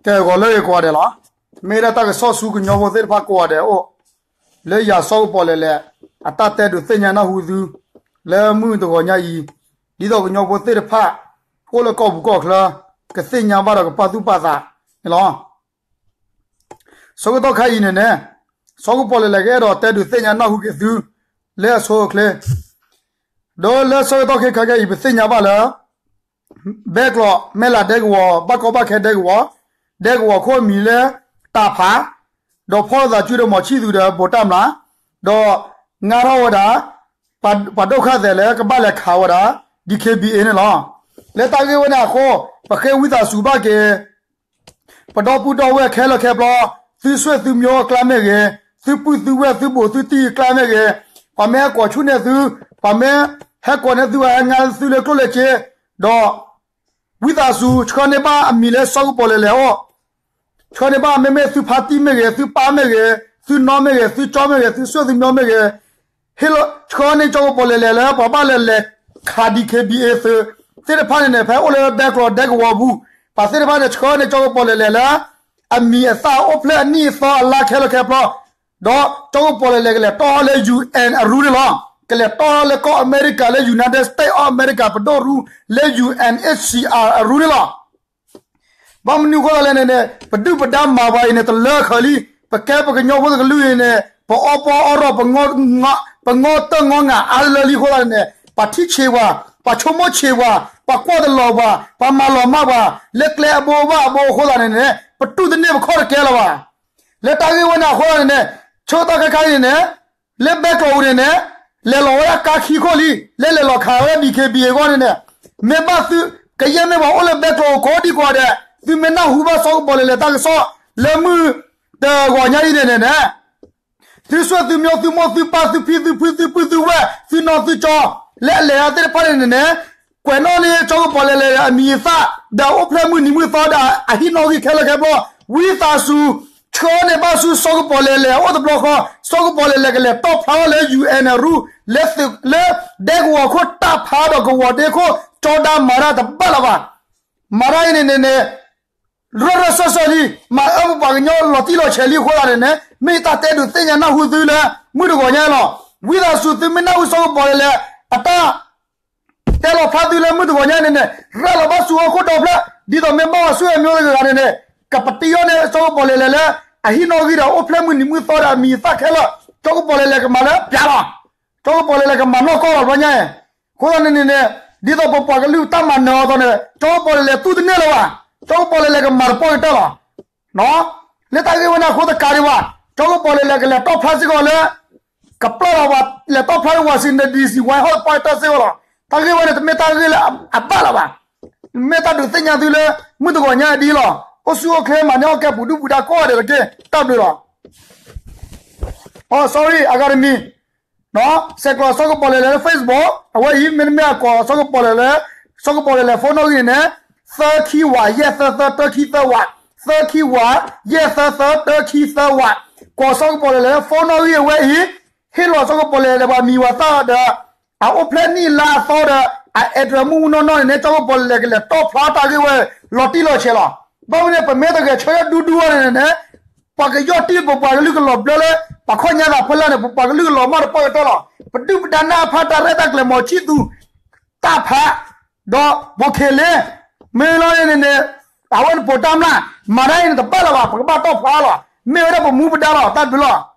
ကဲ ဂီၤလၢအဂ့ၤကိးဂၤဒဲးလီၤ. မ့ၢ်ဒၣ်တၢ်ကစီၣ်ဆူကညီဖိသ့ၣ်တဖၣ်ကိးဂၤဒဲးအအိၣ်, လၢယၤစီၤကပီၤလဲၤလဲၤ အတၢ်တဲဒုးသ့ၣ်ညါနၢ်ဟူသု လၢမုၢ်တဂီၤညါအံၤ, ဒ်သိးကညီဖိသ့ၣ်တဖၣ် အိၣ်လၢကီၢ်ပူၤကီၢ်ချၢ ကသ့ၣ်ညါဘၣ်ဒီးကပာ်သူၣ်ပာ်သးန့ၣ်လီၤ. ဆၢကတီၢ်ခါအံၤန့ၣ်န့ၣ် စီၤကပီၤလဲၤလဲၤကအဲၣ်ဒိးတဲဒုးသ့ၣ်ညါနၢ်ဟူက့ၤသု လၢအဆိအချ့, ဒီးလၢဆၢကတီၢ်ခဲခါခဲအံၤ ပသ့ၣ်ညါဘၣ်လၢ ဘဲကျိးမဲၢ်လးဒဲကဝီၤ ဘၣ်ကီဘၣ်ခဲဒဲကဝီၤ, ဒဲကဝီၤခိၣ်အမံၤလၢတၢ်ဖး, ဒီးဖီၣ်လိာ်သးစုဒီးမီၤဆံၣ်သူဒီးဘိးတၢ်မျး, ဒီးငါထီၣ်ဝဲဒၣ် ပှၤဒိၣ်ခၣ်သဲးလၢကဘၣ်လဲၤခးဝဲဒၣ် ဒီး ခ့ဘံၣ်အ့ န့ၣ်လီၤ. လၢတၢ်ဂ့ၢ်ဝဲန့ၣ်အဃိ ပဃ့ဝံသးစူၤဘၣ်က့ၤ ပဒီပုၢ်ဒီဝဲၢ်ခဲလၢာ်ခဲဆ့, သုဆွေသုမျိုးအကျါမ့ၢ်ဂ့ၤ, သုပုၢ်သုဝဲၢ် သုဘူးသုတံၢ်အကျါမ့ၢ်ဂ့ၤ, ပှၤမ့ၢ်ဟဲကိးဆူၣ်န့ၢ်သု, ပှၤမ့ၢ်ဟဲကိးန့ၢ်သု ဟဲငါသုလၢကျိၣ်လၢစ့, ဒီး ဝံသးစူၤ ဆှၢန့ၢ်ဘၣ်အမံၤလၢစီၤကပီၤလဲၤလဲၤအအိၣ်, ဆှၢန့ၢ်ဘၣ် မ့မ့ၢ်သုဖါတံၢ်မ့ၢ်ဂ့ၤ, သုပၢ်မ့ၢ်ဂ့ၤ, သုနီၢ်မ့ၢ်ဂ့ၤ, သုကၠီမ့ၢ်ဂ့ၤ, သုဆွေသုမျိုးမ့ၢ်ဂ့ၤ, ဟ့ၣ်လီၤ ဆှၢန့ၢ်စီၤကပီၤလဲၤလဲၤလၢ ပှၤဘၣ်လဲၤလဲၤခး ဒီး ခ့ဘံၣ်အ့ သု သ့ၣ်တဖၣ်န့ၣ်န့ၣ် ဖဲအိၣ်လၢဘဲကျိးဒဲကဝီၤပူၤ, ပှၤသ့ၣ်တဖၣ်န့ၣ် ဆှၢန့ၢ်စီၤကပီၤလဲၤလဲၤလၢ အမံၤအသၣ်အိၣ်ဖျဲၣ်အနံၣ်အသီအလါခဲလၢာ်ခဲဆ့, ဒီးစီၤကပီၤလဲၤလဲၤကလဲၤတီၢ်လၢ ယူဢၣ်အရူန့ၣ်လီၤ. ကလဲၤတီၢ်လၢကီၢ်အမဲရကၤလၢ United States of America ပဒိၣ်ရူ လၢ ယူဢၣ်အ့ၣ်စံၣ်အၣ်အရူန့ၣ်လီၤ. ဘၣ်မနုၤအဃိသတးလဲၣ်န့ၣ်န့ၣ် ပဒုၣ်ပဒါမၤပှၤအံၤန့ၣ် တလၢအခၢးလံ. ပကဲပကညီဖိတကလုာ်အံၤန့ၣ် ပအီပီအီရီၣ် ပငီတၢ်ငီငၤအါလၢလံအဃိသတးန့ၣ်န့ၣ် ပှၤထံၣ်ဆံးပှၤ, ပှၤဆိကမိၣ်ဆံးပှၤ, ပှၤကွၢ်တလီၤပှၤ, ပှၤမၤလီၤမၢ်ပှၤ လၢကျဲအဘိဘၣ်အဘိအဃိသတးန့ၣ်န့ၣ် ပတူၢ်တန့ၢ်ပခီၣ်တကဲလၢၤဘၣ်. လၢတၢ်ဂ့ၢ်ဝဲန့ၣ်အဃိသတးန့ၣ်န့ၣ် ဆၢကတီၢ်ခဲခါအံၤန့ၣ်န့ၣ် လၢဘဲကျိးပူၤန့ၣ်န့ၣ် လဲၤလီၤဝဲဒၣ်ကါခံခိၣ်လံ, လၢလဲၤလီၤခးဝဲဒၣ် ဒီး ခ့ဘံၣ်အ့ အဂီၢ်န့ၣ်န့ၣ်, မ့ၢ်ဘၣ်သု ကယဲၢ်မ့ၢ်ပှၤအိၣ်လၢဘဲကျိးအကိးဒံကိးဂၤဒဲး သုမ့ၢ်နၢ်ဟူဘၣ်စီၤကပီၤလဲၤလဲၤတၢ်ကစီၣ် လၢမုၢ်တဂီၤညါအံၤန့ၣ်န့ၣ်န့ၣ် သုဆွေသုမျိုး သုမိၢ်သုပၢ် သုဖံသုဖု သုပုၢ်သုဝဲၢ် သုနီၢ်သုကၠီ လၢအလဲၤတၢ်သ့ၣ်တဖၣ်န့ၣ်န့ၣ်န့ၣ် ကွဲးနီၣ်န့ၢ်စီၤကပီၤလဲၤလဲၤအမံၤအသၣ် ဒီးအိၣ်ဖျဲၣ်မုၢ်နံၤမုၢ်သီဒီးအဟံၣ်နီၣ်ဂံၢ်ခဲလၢာ်ခဲဆ့, ဝံသးစူၤ ဆှၢန့ၢ်ဘၣ်ဆူစီၤကပီၤလဲၤလဲၤအအိၣ်တဘျီဃီ, စီၤကပီၤလဲၤလဲၤကလဲၤတီၢ်ဖျါထီၣ်လၢ ယူၣ်အဲၣ်အရူ လၢသုး လၢဒဲကဝီၤခိၣ်တၢ်ဖးဒီးကဝီၤဒ့ခိၣ် ကၠီဒါမၤတၢ်တဘၣ်လၢၤဘၣ်. မၤတၢ်အံၤန့ၣ်န့ၣ်န့ၣ် ရၢၢ်ရၢၢ်စၢၢ်စၢၢ်လံ, မၤအၢပပှၤကညီလီၤတံၢ်လီၤဆဲးလံအဃိသတးန့ၣ်န့ၣ် မ့ၢ်တၢ်တဲဒုးသ့ၣ်ညါနၢ်ဟူသုလၢ မုၢ်တဂီၤညါလီၤ. ဝံသးစူၤသုမ့ၢ်နၢ်ဟူစီၤကပီၤလဲၤလဲၤ အတၢ် တဲလီၤဖျါသုလၢမုၢ်တဂီၤညါန့ၣ်န့ၣ် ရၤလီၤဘၣ်ဆူဟီၣ်ခိၣ်ဒီဖျၢၣ် ဒ်သိးမ့ၢ်ဘၣ်ပှၤဆူအမျိုးတဂၤန့ၣ်န့ၣ် ကပတံအီၤန့ၣ် စီၤကပီၤလဲၤလဲၤလၢ အဟံၣ်နီၣ်ဂံၢ်ဒီးအိၣ်ဖျဲၣ်မုၢ်နံၤမုၢ်သီဒီးအမံၤအသၣ်ခဲလၢာ် စီၤကပီၤလဲၤလဲၤကမၤလၢပျၢ်လီၤ. စီၤကပီၤလဲၤလဲၤကမၤနီၢ်ကီၢ်လီၤဘျီညါအံၤ, အဃိသတးန့ၣ်န့ၣ်န့ၣ် ဒ်သိးပပှၤကလုာ်တၢ်မၤနၢၤအီၤအသိးန့ၣ် စီၤကပီၤလဲၤလဲၤတူၢ်တန့ၢ်လၢၤဘၣ်. စီၤကပီၤလဲၤလဲၤကမၤတပှၢ်ကတၢၢ်လီၤ. လၢတၢ်ဂ့ၢ်ဝဲန့ၣ်အဃိတကးဒံးဘၣ် စီၤကပီၤလဲၤလဲၤကလဲၤတီၣ်ဖျါစ့ၢ်ကီးလၢ ကပျၢ်လီၤပှၤ လဲၤတီၣ်ဖျါလၢ Washington D C ဝါဟီၣ်တပှၢ်ကတၢၢ်စ့ၢ်ကီးလီၤ. တၢ်ဂ့ၢ်ဝဲန့ၣ် တမ့ၢ်တၢ်ဂ့ၢ်လၢအဘၣ်လၢၤဘၣ်. မ့ၢ်တၢ်ဒုးသ့ၣ်ညါသုလၢ မုၢ်တဂီၤညါဒ်လီၤ. အိၣ်ဆူၣ်အိၣ်ချ့မၤန့ၢ်အီၣ်ကဲပူၤဒုၣ်ပူၤဒါကိးဂၤဒဲးတက့ၢ်. တၢ်ဘျုးလီၤ. အိ sorry အဂၤတမံၤ ဆဲးကျိးစီၤကပီၤလဲၤလဲၤလၢ Facebook အဝဲအံၤ မ့တမ့ၢ်အကိးစီၤကပီၤလဲၤလဲၤ စီၤကပီၤလဲၤလဲၤ phone နီၣ်ဂံၢ်န့ၣ်န့ၣ် သၢခံဝး ယဲၢ်သၢသၢ တၢခံသၢဝး, သၢခံဝး ယဲၢ်သၢသၢ တၢခံသၢဝး, ကိးစီၤကပီၤလဲၤလဲၤလၢ phone နီၣ်ဂံၢ်အဝဲအံၤ, ဟ့ၣ်လီၤစီၤကပီၤလဲၤလဲၤပှၤမံၤပှၤသၣ်ဒီး အအိၣ်ဖျဲၣ်နံၣ်လါအသီဒီး အ address မုၢ်မုၢ်နီၢ်နီၢ်န့ၣ်န့ၣ် စီၤကပီၤလဲၤလဲၤကလဲၤတီၣ်ဖျါတၢ်ဂ့ၢ်ဝဲလီၤတံၢ်လီၤဆဲးလီၤ. ဘၣ်မနုၤန့ၣ် ပမ့ၢ်တဂဲၤဆၢထၢၣ်ဒူဒူအီၤန့ၣ်န့ၣ် ပှၤကယီၢ်တံၢ်ပပှၤကလုာ်ကလီၤဘျၢလၢ ပှၤခီၣ်ညါသးဖီလာ်န့ၣ် ပပှၤကလုာ်ကလီၤမၢ်တပှၢ်ကတၢၢ်လီၤ. ပဒုၣ်ပဒါနၢ်ဖးတၢ်ရဲၣ်တၢ်ကျဲၤ မီၤဆံၣ်သူ တၢ်ဖး ဒီးဘိးခ့လ့ မ့ၢ်လီၤန့ၣ်န့ၣ် အဝဲန့ၣ်ပိာ်တၢ်မျၢ် မၤတၢ်အံၤန့ၣ်တဘၣ်လၢၤဘၣ် ပကဘၣ်တီၣ်ဖျါလီၤ. မ့ၢ်ဝဲဒၣ်ပမူပဒါလီၤ. တၢ်ဘျုးလီၤ.